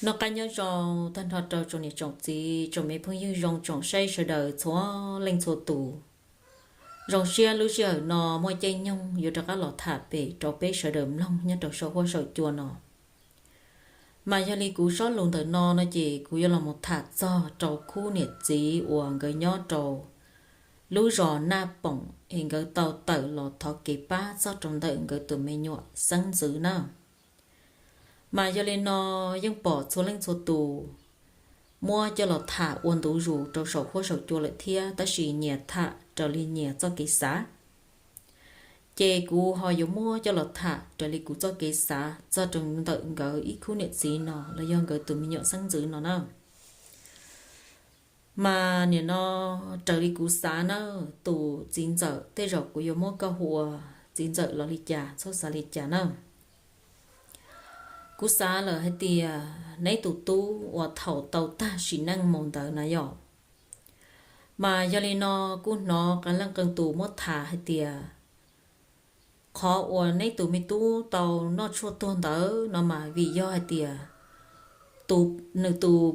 Noj qab nyob zoo tag nrho rau tsoom niam tsoom txiv, tsoom me phooj ywg zoo tsoom saib sawv daws txhua leej txhua tus. Zoo siab lub sij hawm no muaj caij nyoog yuav rov qab los tham pem rau peb sawv daws mloog nyob rau saum huab saum cua no. Mas yog li kuv zaj lus ntawm no no ces kuv yuav los mus tham txog rau khub niam txiv uas nkawd nyob rau lub zos Naj Poom es nkawd tau tawm los thov kev pab txog rau ntawm nkawd tus me nyuam xeeb ntxwv na. Mas yog li no yeej pom txhua leej txhua tus muab coj los tham ua ntu zus rau saum huab saum cua lawm thiab, tab sis nyias tham raws li nyias txoj kev xav. Ces kuv ho yuav muab coj los tham raws li kuv txoj kev xav txog rau ntawm nkawd ib khub niam txiv no los yog nkawd tus me nyuam xeeb ntxwv no na. Mas nim no raws li kuv xav na, tus txiv ntxawm tej zaum kuv yuav muab koj hu ua txiv ntxawm los li cas txhob xav li cas na. Kuv xav lawm hais tias neb tus tub uas thaum tau tag sim neej mus ntawd na yom. Mas yog li no kuj hnov qee leej qee tus muab tham hais tias qhov uas neb tus me tub tau noj tshuaj tuag ntawd no mas vim yog hais tias tus, nws tus,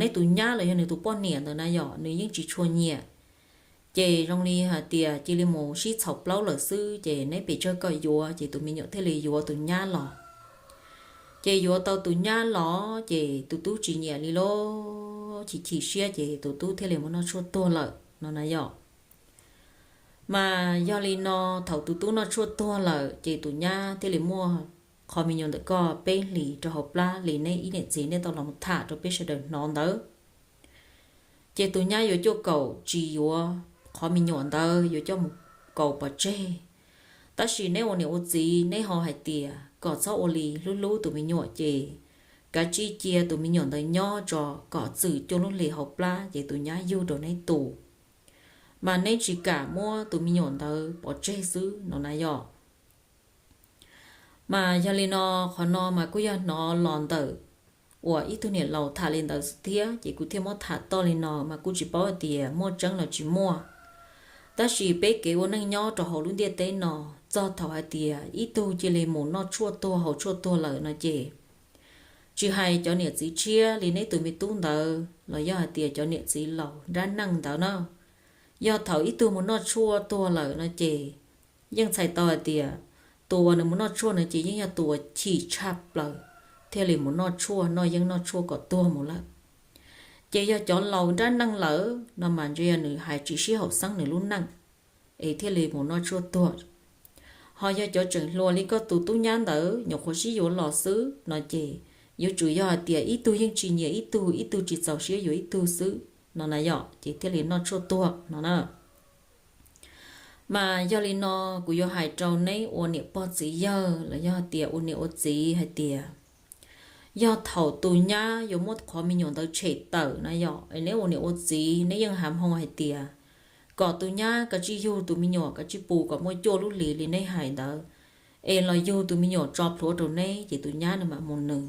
neb tus nyab los yog nws tus poj niam ntawd na yom, nws yeej tsis tshua nyiam. Ces zoo li hais tias cia li mus sib txhaum plaub lawm xwb, ces neb pes tsawg kom yuav, ces tus me nyuam thiaj li yuav tus nyab los. Ces yuav tau tus nyab los ces tus tub tsis nyiam li lawm, chim chim siab ces tus tub thiaj li mus noj tshuaj tuag lawm no na yom. Mas yog li no thaum tus tub noj tshuaj tuag lawm ces tus nyab thiaj li muaj qhov me nyuam ntawm koj peb hlis rau hauv plab li neb ib niam txiv nej tau los tham rau peb sawv daws hnov ntawd. Ces tus nyab yuav cuaj kaum tsis yuav qhov me nyuam ntawd, yuav coj mus kaus pov tseg. Tab sis neb ua niam ua txiv neb ho hais tias kom txhob ua li, hlub hlub tus me nyuam ces kav tsij cia tus me nyuam ntawd nyob tso kom txwm cuaj lub hlis hauv plab ces tus nyab yug rau neb tu. Mas neb tsis kam muab tus me nyuam ntawd pov tseg xwb no na yom. Mas yog li no qhov no mas kuj yog hnov los ntawm uas ib tug niam laus tham li ntawd xwb thiab, ces kuv thiaj muab tham toj li no, mas kuj tsis paub hais tias muaj tseeb los tsis muaj. Tab sis peb kev ua neej nyob rau hauv lub ntiaj teb no, txog thaum hais tias ib tug cia li mus noj tshuaj tuag haus tshuaj tuag lawm no ces tsis hais cov niam txiv tshiab li neb tus me tub ntawd los yog hais tias cov niam txiv laus nrab neej ntawd na, yog thaum ib tug mus noj tshuaj tuag lawm no ces yeej txhais tau hais tias tus uas nws mus noj tshuaj no ces yeej yog tus uas chim tshaj plaws thiaj li mus noj tshuaj, noj yeeb noj tshuaj kom tuag mus lawm. Ces yog cov laus nrab neej lawm no mas ntshe yog nws hais tsis sib haum xeeb nws lub neej es thiaj li mus noj tshuaj tuag. Ho yog cov tseem hluas li koj tus tub nyab ntawd nyuam qhuav sib yuav los xwb no ces yuav tsum yog hais tias ib tug yeej tsis nyiam ib tug, ib tug tsis txaus siab yuav ib tug xwb no na yom, ces thiaj li noj tshuaj tuag no na. Mas yog li no kuv yuav hais rau neb ua niam pog txiv yawg los yog hais tias ua niam ua txiv hais tias yog thaum tus nyab yuav muab qhov me nyuam ntawd tshem tawm na yom, es neb ua niam ua txiv neb yeej hav hmoo hais tias kom tus nyab kav tsij yug tus me nyuam, kav tsij pw kom muaj cuaj lub hlis li neb hais ntawd, es los yug tus me nyuam tso plhuav rau neb ces tus nyab no mam mus nws.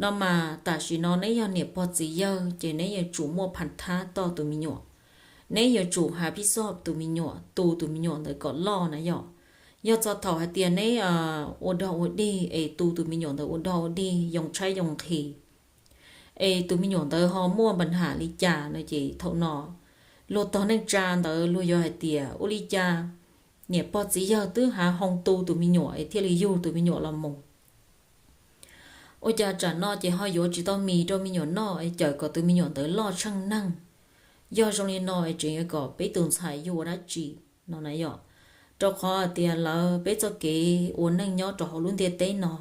No mas tam sim no neb yog niam pog txiv yawg ces neb yuav tsum muaj phas thab toj tus me nyuam. Neb yuav tsum hav phij xoj tus me nyuam, tu tus me nyuam ntawd kom loj na yom. Yog txog thaum hais tias neb ua dog ua dig es tu tus me nyuam ntawd ua dog ua dig, yoo tshaib yoo nqhis, es tus me nyuam ntawd ho muaj npa nham li cas no ces thaum no luag tog neej tsa ntawd luag yuav hais tias ua li cas niam pog txiv yawg twb hav hmoo tu tus me nyuam es thiaj li yug tus me nyuam los mus. Ua cas tsam no ces ho yuav tsis tau mis rau me nyuam noj es cawm kom tus me nyuam ntawd loj tsheej neeg. Yog zoo li no es tseem yuav kom peb tus ntxhais yug ua dab tsi no na yom? Rau qhov hais tias lawv peb txoj kev ua neej nyob rau hauv lub ntiaj teb no,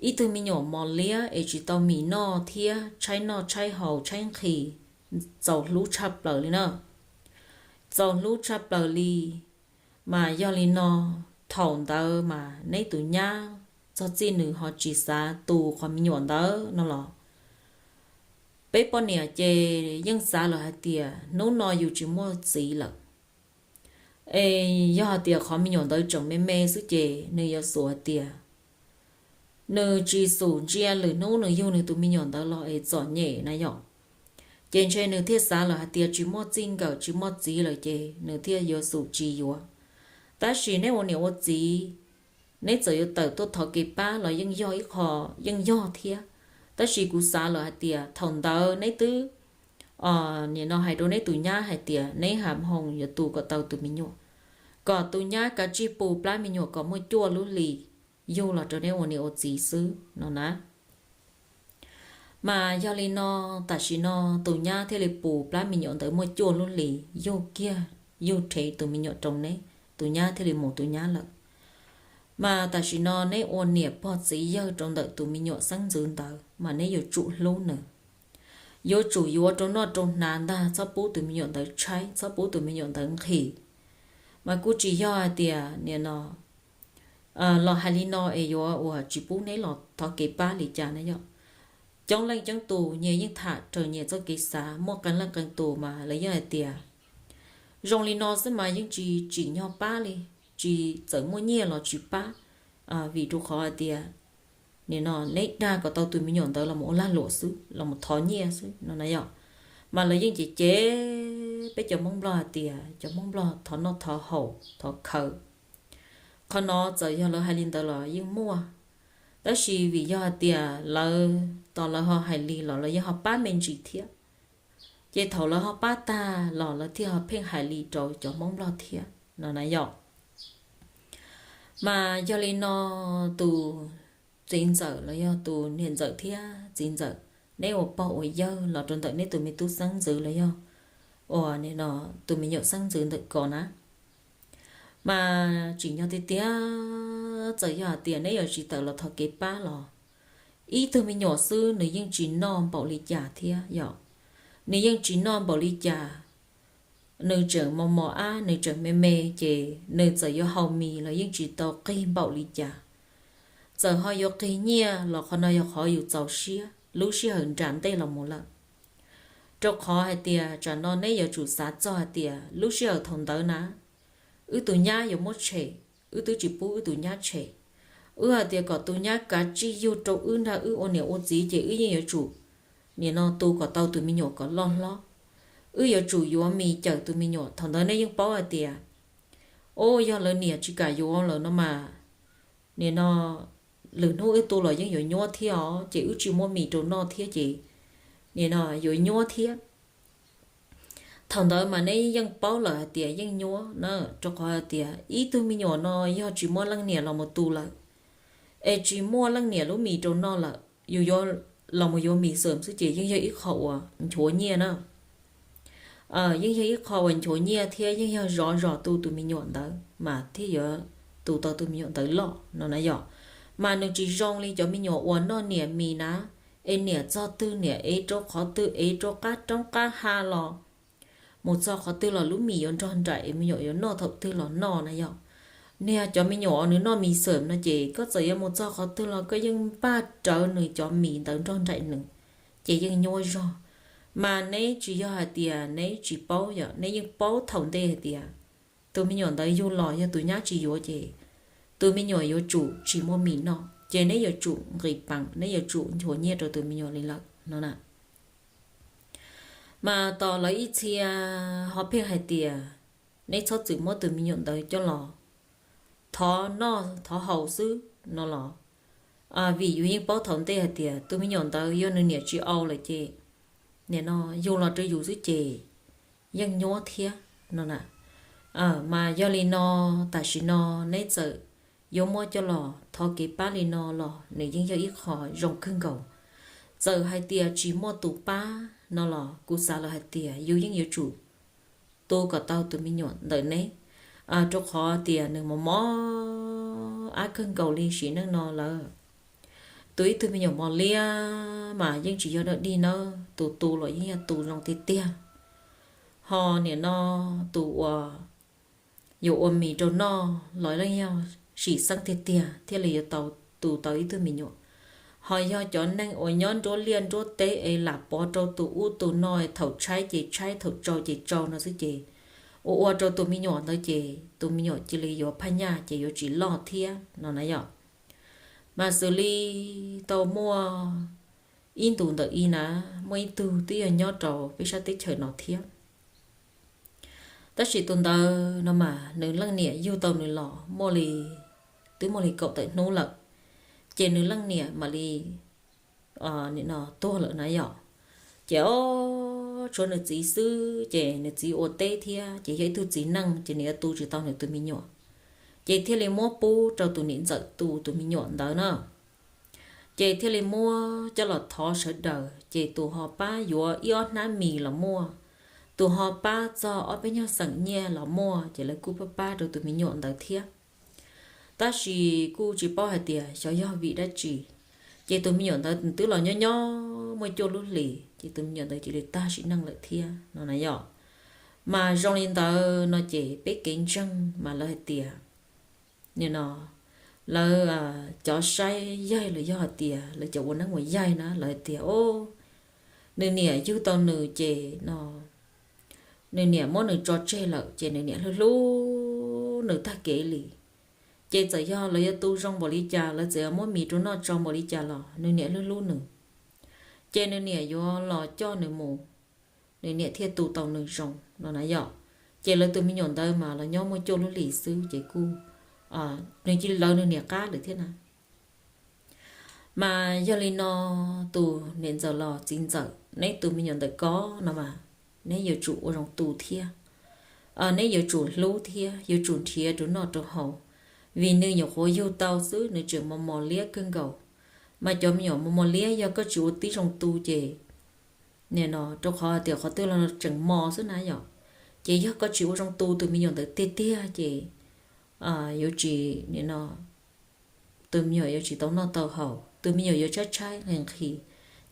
ib tug me nyuam mos liab es tsis tau mis noj thiab tshaib noj tshaib haus tshaib nqhis, txaus hlub tshaj plaws li na. Txaus hlub tshaj plaws li. Mas yog li no, thaum ntawd mas neb tus nyab txog txij nws ho tsis xav tu qhov me nyuam ntawd no los, peb poj niam ces yeej xav lawm hais tias hnub no yus tsis muaj txiv lawm, es yog hais tias qhov me nyuam ntawd tseem me me xwb ces nws yuav xav hais tias nws tsis xum ntsia lwm hnub nws yug nws tus me nyuam ntawd los es txom nyem na yom. Ces ntshe nws thiaj xav lawm hais tias tsis muaj txij nkawm tsis muaj txiv lawm ces nws thiaj yuav xum tsis yuav. Tab sis neb ua niam ua txiv, neb txawm yuav tawm tuaj thov kev pab los yeej yog ib qho, yeej yog thiab. Tab sis kuv xav lawm hais tias thaum ntawd neb twb, nim no hais rau neb tus nyab hais tias neb ham hoo yuav tu kom tau tus me nyuam, kom tus nyab kav tsij pus plab me nyuam kom muaj cuaj lub hlis yug los rau neb ua niam ua txiv xwb no na. Mas yog li no, tam sim no tus nyab thiaj li pus plab me nyuam ntawd muaj cuaj lub hlis yug kiag, yug rhev tus me nyuam rau neb, tus nyab thiaj li mus tus nyab lawm. Mas tam sim no neb ua niam pog txiv yawg rau ntawm tus me nyuam xeeb ntxwv ntawd mas neb yuav tsum hlub nws, yuav tsum yuav rau noj rau hnav ntag, txhob pub tus me nyuam ntawd tshaib, txhob pub tus me nyuam ntawd nqhis. Mas kuj tsis yog hais tias nim no los hais li no es yuav uas tsis pub neb los thov kev pab li cas na yom. Coob leej coob tus nyias yeej tham raws nyias txoj kev xav, muaj qee leej qee tus mas lawv yeej hais tias zoo li no xwb mas yeej tsis tsim nyog pab li, tsis txawm muaj nyiaj los tsis pab, vim rau qhov hais tias nim no neb dag kom tau tus me nyuam ntawd los mus ua lag luam xwb, los mus thov nyiaj xwb no na yom. Mas lawv yeej cem cem peb cov Hmoob Nplog hais tias cov Hmoob Nplog thov noj thov haus thov khaws. Qhov no txawm yog lawv hais li ntawd los yeej muaj, tab sis vim yog hais tias lawv, tos lawv ho hais li los lawv yeej ho pab me ntsis thiab. Ces thaum lawv ho pab tag los lawv thiaj ho pheej hais li rau cov Hmoob Nplog thiab no na yom. Mas yog li no tus txiv ntxawm los yog tus niam ntxawm thiab txiv ntxawm, neb ua pog ua yawg los rau ntawm neb tus me tub xeeb ntxwv los yog uas nim no tus me nyuam xeeb ntxwv ntawm ko na, mas tsim nyog tiag tiag, txawm yog hais tias neb yuav tsis tawm los thov kev pab los ib tug me nyuam xwb nws yeej tsis noj npaum li cas thiab yom. Nws yeej tsis noj npaum li cas, nws tseem mos mos ab, nws tseem me me, ces nws txawm yuav haus mis los yeej tsis tau qig npaum li cas. Txawm ho yuav qig nyiaj los qhov no yog qhov yus txaus siab lub sij hawm nram ntej los mus lawm. Rau qhov hais tias tsam no neb yuav tsum xav txog hais tias lub sij hawm thaum ntawd na, wb tus nyab yuav muab tshem, wb twb tsis pub wb tus nyab tshem. Wb hais tias kom tus nyab kav tsij yug rau wb nrog wb ua niam ua txiv ces wb yeej yuav tsum nim no tu kom tau tus me nyuam kom loj hlob. Wb yuav tsum yuav mis cawm tus me nyuam. Thaum ntawd nej yeej paub hais tias, o, yog lawv niam tsis kam yuav lawm no mas, nim no lwm hnub wb tu los yeej yuav nyuab thiab os, ces wb tsis muaj mis rau noj thiab ces nim no yuav nyuab thiab. Thaum ntawd mas neb yeej paub lawm hais tias yeej nyuab na, rau qhov hais tias ib tug me nyuam no yog tsis muaj leej niam los mus tu lawm, es tsis muaj leej niam lub mis rau noj lawm, yus yuav los mus yuav mis xwm xwb ces yeej yog ib qho uas nchuav nyiaj na. Yeej yog ib qho uas nchuav nyiaj thiab yeej yog zov zos tu tus me nyuam ntawd mas thiaj yuav tu tau tus me nyuam ntawd loj no na yom. Mas nws tsis zoo li cov me nyuam uas noj niam mis na, es niam txog twg niam ev rau qhov twg, ev rau qab roob qab ha los, mus txog qhov twg los lub mis yuav nrog nraim, me nyuam yuav noj thaum twg los noj na yom. Niag cov me nyuam nws noj mis xwm no ces koj txawm yuav mus txog qhov twg los koj yeej npaj rawv nws cov mis ntawd nrog nraim nws, ces yeej nyuab zog. Mas neb tsis yog hais tias neb tsis paub yom, neb yeej paub thaum ntej hais tias tus me nyuam ntawd yug los yog tus nyab tsis yuav ces tus me nyuam yuav tsum tsis muaj mis noj, ces neb yuav tsum nqis pees, neb yuav tsum nchuav nyiaj rau tus me nyuam li lawm no na. Mas tos lawv ib txhia ho pheej hais tias neb txhob txwm muab tus me nyuam ntawd coj los thov noj thov haus xwb no los, vim yus yeej paub thaum ntej hais tias tus me nyuam ntawd yog nws niam tsis au lawm ces nim no yug los rau yus xwb ces yeej nyuab thiab no na. Mas yog li no, tam sim no neb txawm yuav muab coj los thov kev pab li no los nws yeej yog ib qho zoo kawg nkaus. Txawm hais tias tsis muaj tus pab no los kuv xav lawm hais tias yus yeej yuav tsum tu kom tau tus me nyuam ntawm neb, rau qhov tias nws mos mos ab kawg nkaus li sim neej no lawm. Tu ib tug me nyuam mos liab mas yeej tsis yog dog dig nawb, tus tu los yeej yog tus zoo tiag tiag. Ho nim no tus uas yuav ua mis rau noj los yeej yog sim xeeb tiag tiag thiaj li yuav tau tu tau ib tug me nyuam. Ho yog cov neeg uas nyob nruab liaj nruab teb es lam pov rau tus ub tus no, thaum tshaib ces tshaib, thaum tsau ces tsau no xwb ces ua ua rau tus me nyuam ntawd ces tus me nyuam cia li yuav phaj nyaj ces yuav tsis loj thiab no na yom. Mas xws li tau muaj ib ntus ntawm ib na, muaj ib tug twb yog nyob rau peb sab teb chaws no thiab. Tab sis tus ntawd no mas nws leej niam yug tau nws los muaj li twb muaj li kaum tawm hnub lawm, ces nws leej niam mam li tuag lawm na yom. Ces o, tshuav nws txiv xwb, ces nws txiv ua teb thiab, ces yog ib tug txiv neej, ces nws yuav tu tsis tau nws tus me nyuam, ces thiaj li muab pub rau tus niam ntxawm tu tus me nyuam ntawd na. Ces thiaj li muab coj los thov sawv daws, ces tus ho pab yuav ib ob hnab mis los muaj, tus ho pab txog ob peb nyuag xeem nyiaj los muaj, ces lawv kuj pab pab rau tus me nyuam ntawd thiab. Tab sis kuj tsis paub hais tias xyov yog vim dab tsi, ces tus me nyuam ntawd twb los nyob nyob muaj cuaj lub hlis, ces tus me nyuam ntawd cia li tag sim neej lawm thiab no na yom. Mas zoo li ntawd no ces peb kev ntseeg mas lawv hais tias, nim no lawv cov saib yaig los yog hais tias lawv cov ua neeb ua yaig na, lawv hais tias o, nws niam yug tau nws ces no nws niam muab nws tso tseg lawm, ces nws niam hlub hlub nws tag kev li. Ces txawm yog lawv yuav tu zoo npaum li cas, lawv txawm yuav muab mis rau noj tso npaum li cas los nws niam hlub hlub nws, ces nws niam yuav los coj nws mus, nws niam thiaj tu tau nws zoo no na yom. Ces lawv tus me nyuam ntawd mas los nyob muaj cuaj lub hlis xwb ces kuj, nws cia li lawv nws niam qab lawm thiab na. Mas yog li no, tus niam ntxawm los txiv ntxawm, neb tus me nyuam ntawm ko no mas neb yuav tsum ua zoo tu thiab, neb yuav tsum hlub thiab yuav tsum nrhiav rau noj rau haus, vim nws nyuam qhuav yug tau xwb nws tseem mos mos liab kawg nkaus. Mas cov me nyuam mos mos liab yog koj tsis ua tib zoo tu ces nim no rau qhov tias qhov twg los tseem mos xwb na yom. Ces yog koj tsis ua zoo tu tus me nyuam ntawd tiag tiag ces yuav tsis, nim no tus me nyuam yuav tsis tau noj tau haus, tus me nyuam yuav tshaib tshaib nqhis nqhis,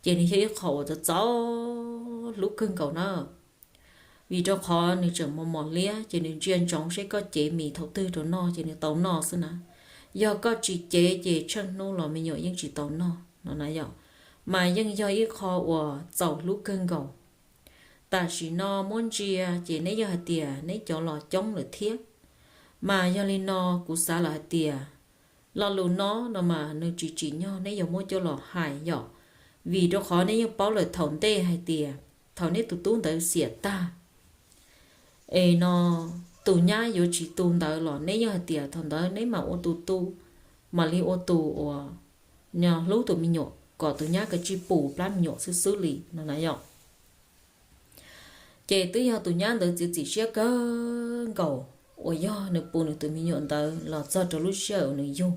ces nws yog ib qho uas txaus txaus hlub kawg nkaus na. Vim rau qhov nws tseem mos mos liab ces nws ntsia ntsoov seb koj cev mis thaum twg rau noj ces nws tau noj xwb na. Yog koj tsis cev ces tsheej hnub los me nyuam yeej tsis tau noj no na yom. Mas yeej yog ib qho uas txaus hlub kawg nkaus. Tam sim no muab ntsia ces neb yog hais tias neb cov los coob lawm thiab. Mas yog li no kuv xav lawm hais tias lo lus no no mas nws tsis tsim nyog neb yuav muab coj los hais yom, vim rau qhov neb yeej paub lawm thaum ntej hais tias thaum neb tus tub ntawd xiam tag es no tus nyab yuav tsis tu ntawd los neb yeej hais tias thaum ntawd neb mam ua tus tu, mam li ua tus uas hlub tus me nyuam kom tus nyab kav tsij pum plab me nyuam xwb xwb li no na yom. Ces twb yog tus nyab ntawd txiav txim siab kawg nkaus uas yog nws pum nws tus me nyuam ntawd los txog rau lub sij hawm uas nws yug.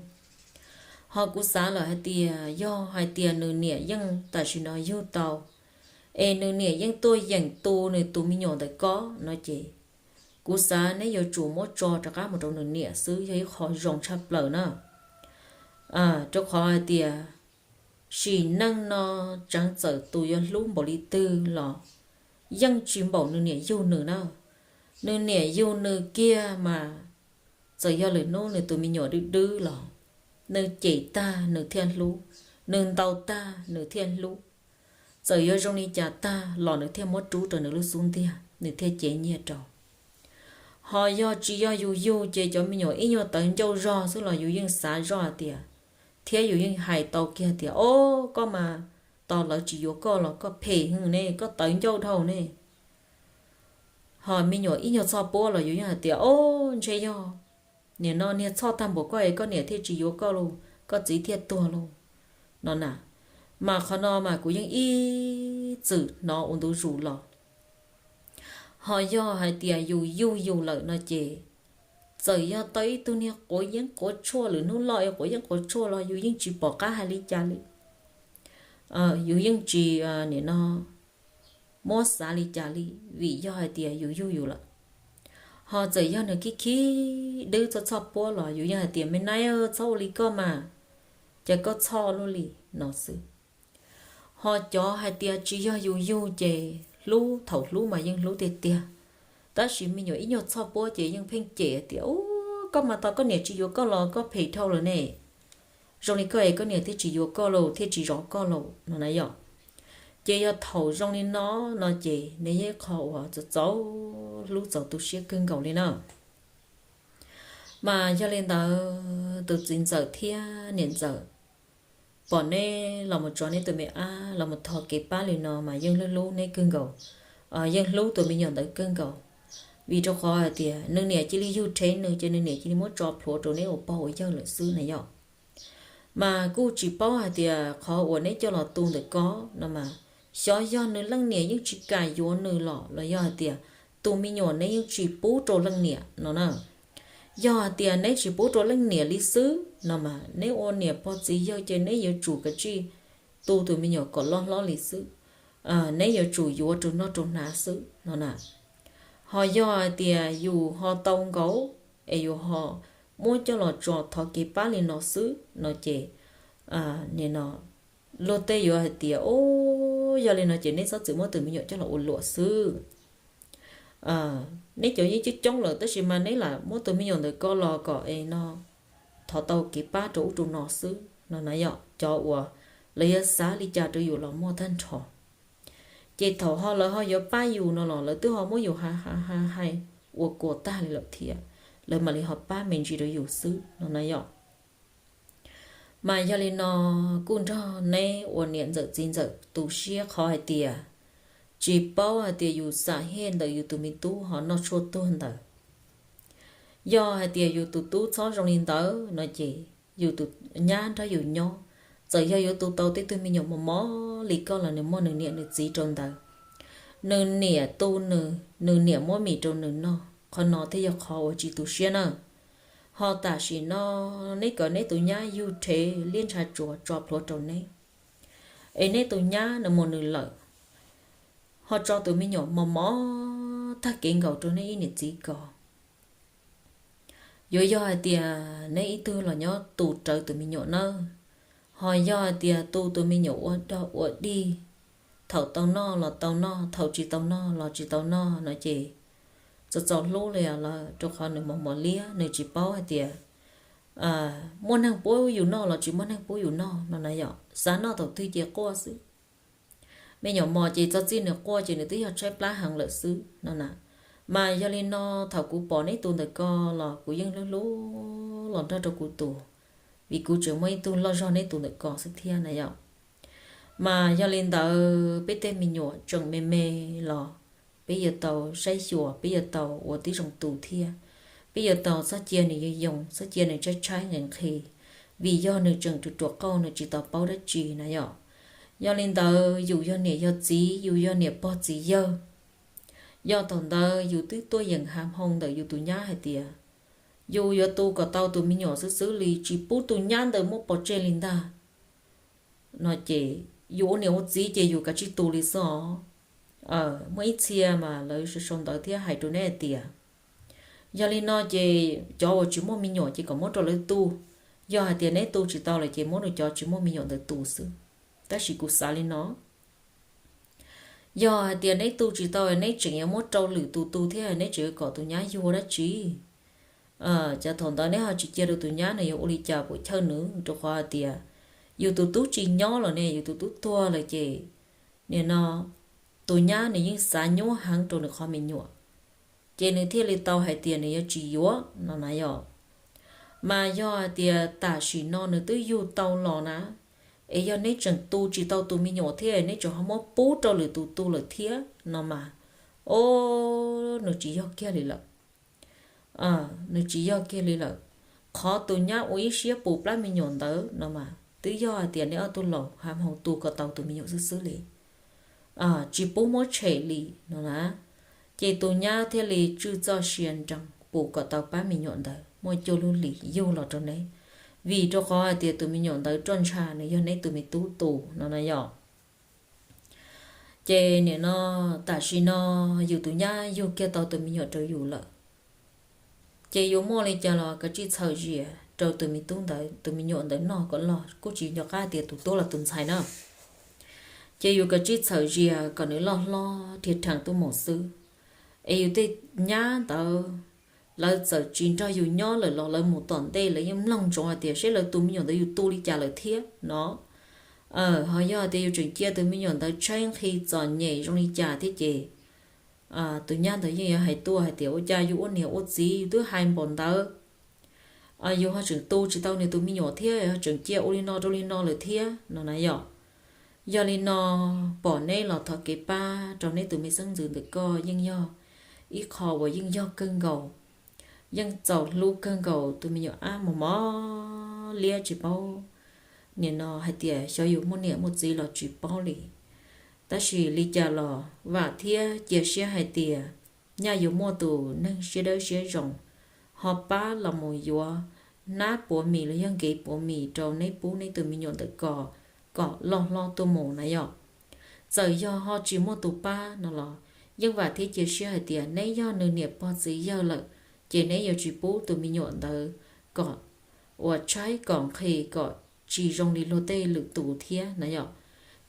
Ho kuv xav lawm hais tias yog hais tias nws niam yeej tam sim no yug tau, es nws niam yeej tuaj yeem tu nws tus me nyuam ntawm ko no ces kuv xav neb yuav tsum muab tso rov qab mus rau nws niam xwb yog ib qho zoo tshaj plaws na. Rau qhov hais tias sim neej no tseev txawm tus yuav hlub npaum li twg los yeej tsis npaum nws niam yug nws na. Nws niam yug nws kiag mas txawm yog lwm hnub nws tus me nyuam dwb dwb los nws cem tag nws thiaj hlub, nws ntaus tag nws thiaj hlub. Txawm yuav zoo li cas tag los nws thiaj muab rub rau nws lub xub ntiag, nws thiaj cev nyiaj rau. Ho yog tsis yog yus yug ces cov me nyuam ib nyuag tawv ncauj zog xwb los yus yeej xav zoj hais tias, thiab yus yeej hais tau kiag tias, o, koj mas tos lawv tsis yuav koj los koj phem heev ne, koj tawv ncauj dhau ne. Ho me nyuam ib nyuag txhoj puab los yus yeej hais tias, o, ntshe yog nim no niag txhoj tag npaum koj es koj niam thiaj tsis yuav koj lauj, koj txiv thiaj tuag lauj no na. Mas qhov no mas kuv yeej ib txwm hnov ua ntu zus los. Ho yog hais tias yus yug yus lawm no ces txawm yog tau ib tug niag quav yeeb quav tshuaj, lwm hnub loj es quav yeeb quav tshuaj los yus yeej tsis pom qab hais li cas li. Yus yeej tsis, nim no muab xav li cas li, vim yog hais tias yus yug yus lawm. Ho txawm yog nws khib khib dwb txoj txhoj puab los yus yeej hais tias, me naib, txhob ua li koj mas, cas koj txhoj luaj li no xwb. Ho cov hais tias tsis yog yus yug ces hlub, thaum hlub mas yeej hlub tiag tiag, tab sis me nyuam ib nyuag txhoj puab ces yeej pheej cem tias, u, koj mas tos koj niam tsis yuav koj los koj phem dhau lawm ne. Zoo li koj es koj niam thiaj tsis yuav koj lauj, thiaj tsis zov koj lauj no na yom. Ces yog thaum zoo li no, no ces nws yog ib qho uas txaus txaus hlub txaus tu siab kawg nkaus li na. Mas yog li ntawd tus txiv ntxawm thiab niam ntxawm, pom neb los mus tso neb tus me ab los mus thov kev pab li no mas yeej hlub hlub neb kawg nkaus, yeej hlub tus me nyuam ntawd kawg nkaus. vim rau qhov hais tias nws niam cia li yug rhev nws ces nws niam cia li muab tso plhuav rau neb ua pog ua yawg lawm xwb na yom. Mas kuj tsis paub hais tias qhov uas neb coj los tu ntawm ko no mas, xyov yog nws leej niam yeej tsis kam yuav nws los los yog hais tias tus me nyuam neb yeej tsis pub rau leej niam no na. Yog hais tias neb tsis pub rau leej niam li xwb no mas, neb ua niam pog txiv yawg ces neb yuav tsum kav tsij tu tus me nyuam kom loj hlob li xwb, neb yuav tsum yuav rau noj rau hnav xwb no na. Ho yog hais tias yus ho tau nkaus es yus ho muab coj los tso thov kev pab li no xwb no ces, nim no luag tej yuav hais tias, Ub, yog li no ces neb txhob txwm muab tus me nyuam coj los ua luam xwb. Neb cov yeej coob coob lawm tab sis mas neb lam muab tus me nyuam ntawm ko los kom es no thov tau kev pab rau ub rau no xwb no na yom. Cov uas lawv yuav xav li cas rau yus los muaj tag nrho. Ces thaum ho lawv ho yuav pab yus no los lawv twb ho muab yus ha ha ha hais ua kua tag li lawm thiab, lawv mam li ho pab me ntsis rau yus xwb no na yom. Mas yog li no kuj nrog neb ua niam ntxawm txiv ntxawm tu siab qhov hais tias tsis paub hais tias yus xam hej ntawm yus tus me tub ho noj tshuaj tuag ntawd. Yog hais tias yus tus tub txhob zoo li ntawd no ces yus tus nyab nrog yus nyob, txawm yog yuav tu tau tej tug me nyuam mos mos li koj los nws muaj nws niam nws txiv rau ntawd. Nws niam tu nws, nws niam muab mis rau nws noj, qhov no thiaj yog qhov uas tsis tu siab na. Ho tam sim no neb kom neb tus nyab yug rhev liab ntsha tsuas tso plhuav rau neb, es neb tus nyab nws mus nws lawm, ho tso tus me nyuam mos mos tag kev nkaus rau neb ib niam txiv ko. Yuav yog hais tias neb ib tug los nyob tu rawv tus me nyuam nawb, ho yog hais tias tu tus me nyuam ua dog ua dig, thaum tau noj los tau noj, thaum tsis tau noj los tsis tau noj no ces txaus txaus hlub li lawm, rau qhov nws mos mos liab, nws tsis paub hais tias muaj neeg pub yus noj los tsis muaj neeg pub yus noj no na yom. Xav noj thaum twg ces quaj xwb. Me nyuam mos ces txog txij nws quaj ces nws twb yog tshaib plab heev lawm xwb no na. Mas yog li no thaum kuv pom neb tus ntawm ko los kuv yeej hlub hlub los nrog rau kuv tus, vim kuv tseem muaj ib tug loj zog neb tus ntawm ko xwb thiab na yom. Mas yog li ntawd peb tej me nyuam tseem me me los peb yuav tau saib xyuas, peb yuav tau ua tib zoo tu thiab. Peb yuav tau txhob cia nws yoo yoo, txhob cia nws tshaib tshaib nqhis nqhis, vim yog nws tseem ruam ruam qauj nws tsis tau paub dab tsi na yom. Yog li ntawd yus yog niam yog txiv, yus yog niam pog txiv yawg, yog thaum ntawd yus twb tuaj yeem hav hmoo ntawm yus tus nyab hais tias yus yuav tu kom tau tus me nyuam xwb xwb li, tsis pub tus nyab ntawd muab pov tseg li ntag no ces yus ua niam ua txiv ces yus kav tsij tu li xwb os. Muaj ib txhia mas lawv sau sau ntawv thiab hais rau neb hais tias yog li no ces cov uas tsis muaj me nyuam ces kom muab rau lawv tu. Yog hais tias neb tu tsis tau lawm ces muab rau cov tsis muaj me nyuam ntawd tu xwb. Tab sis kuv xav li no, yog hais tias neb tu tsis tau neb tseem yuav muab rau lwm tus tu thiab neb tseem yuav kom tus nyab yuag dab tsi? Ces thaum ntawd neb ho tsis cia rau tus nyab nws yuav ua li cas puas chawj nws, rau qhov hais tias yus tus tub tsis nyob lawm ne, yus tus tub tuag lawm ces nim no tus nyab nws yeej xav nyuaj heev rau nws qhov me nyuam, ces nws thiaj li tau hais tias nws yuav tsis yuav no na yom. Mas yog hais tias tam sim no nws twb yug tau los na, es yog neb tseem tu tsis tau tus me nyuam thiab neb tseem ho muab pub rau lwm tus tu lawm thiab no mas, o, nws tsis yog kiag li lawm. Nws tsis yog kiag li lawm. Qhov tus nyab ua ib siab pus plab me nyuam ntawd no mas twb yog hais tias neb ob tug laus hav hmoo tu kom tau tus me nyuam xwb xwb li, tsis pub muab tshem li no na, ces tus nyab thiaj li tswj txoj sia nrees pus kom tau pab me nyuam ntawd muaj cuaj lub hlis yug los rau neb, vim rau qhov hais tias tus me nyuam ntawd roj ntsha nws yog neb tus me tub tu no na yom. Ces nim no tam sim no yus tus nyab yug kiag tau tus me nyuam rau yus lawm, ces yuav muaj li cas los kav tsij txhawm zias rau tus me tub ntawd, tus me nyuam ntawd noj kom loj, kuj tsis nco qab tias tus tub los tus ntxhais na. Ces yus kav tsij txhawm zias kom nws loj hlob dhia rhees tuaj mus xwb. Es yus tej nyab ntawd lawv txawm tsis nrog yus nyob lawm los lawv mus tom ntej lawv yeej mloog ntsoov hais tias seb lawv tus me nyuam ntawd yus tu li cas lawm thiab no. Ho yog tias yus tseem cia tus me nyuam ntawd tshaib nqhis txom nyem zoo li cas thiab ces tus nyab ntawd yeej yuav hais tuaj hais tias ua cas yus ua niam ua txiv yus twb hais npaum ntawd, yus ho tseem tu tsis tau nws tus me nyuam thiab ho tseem cia ua li no rau li no lawm thiab no na yom. Yog li no pom neb los thov kev pab rau neb tus me xeeb ntxwv ntawm ko yeej yog ib qho uas yeej yog kawg nkaus, yeej txaus hlub kawg nkaus tus me nyuam ab mos mos liab tsis paub, nim no hais tias xyov yus muaj niam muaj txiv los tsis paub li. Tab sis li cas los vam thiab cia siab hais tias nyaj yuav muaj tus neeg siab dawb siab zoo ho pab los mus yuav hnab puav mis los yog nkev puav mis rau neb pub neb tus me nyuam ntawm ko kom loj hlob tuaj mus na yom. Txawm yog ho tsis muaj tus pab no los yeej vam thiab cia siab hais tias neb yog nws niam pog txiv yawg lawm, ces neb yuav tsis pub tus me nyuam ntawd kom uas tshaib kom nqhis kom tsis zoo li luag tej lwm tus thiab na yom.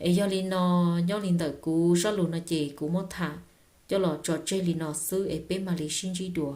Es yog li no, nyob li ntawm kuv zaj lus no ces kuv muab tham coj los tso tseg li no xwb es peb mam li sib ntsib dua.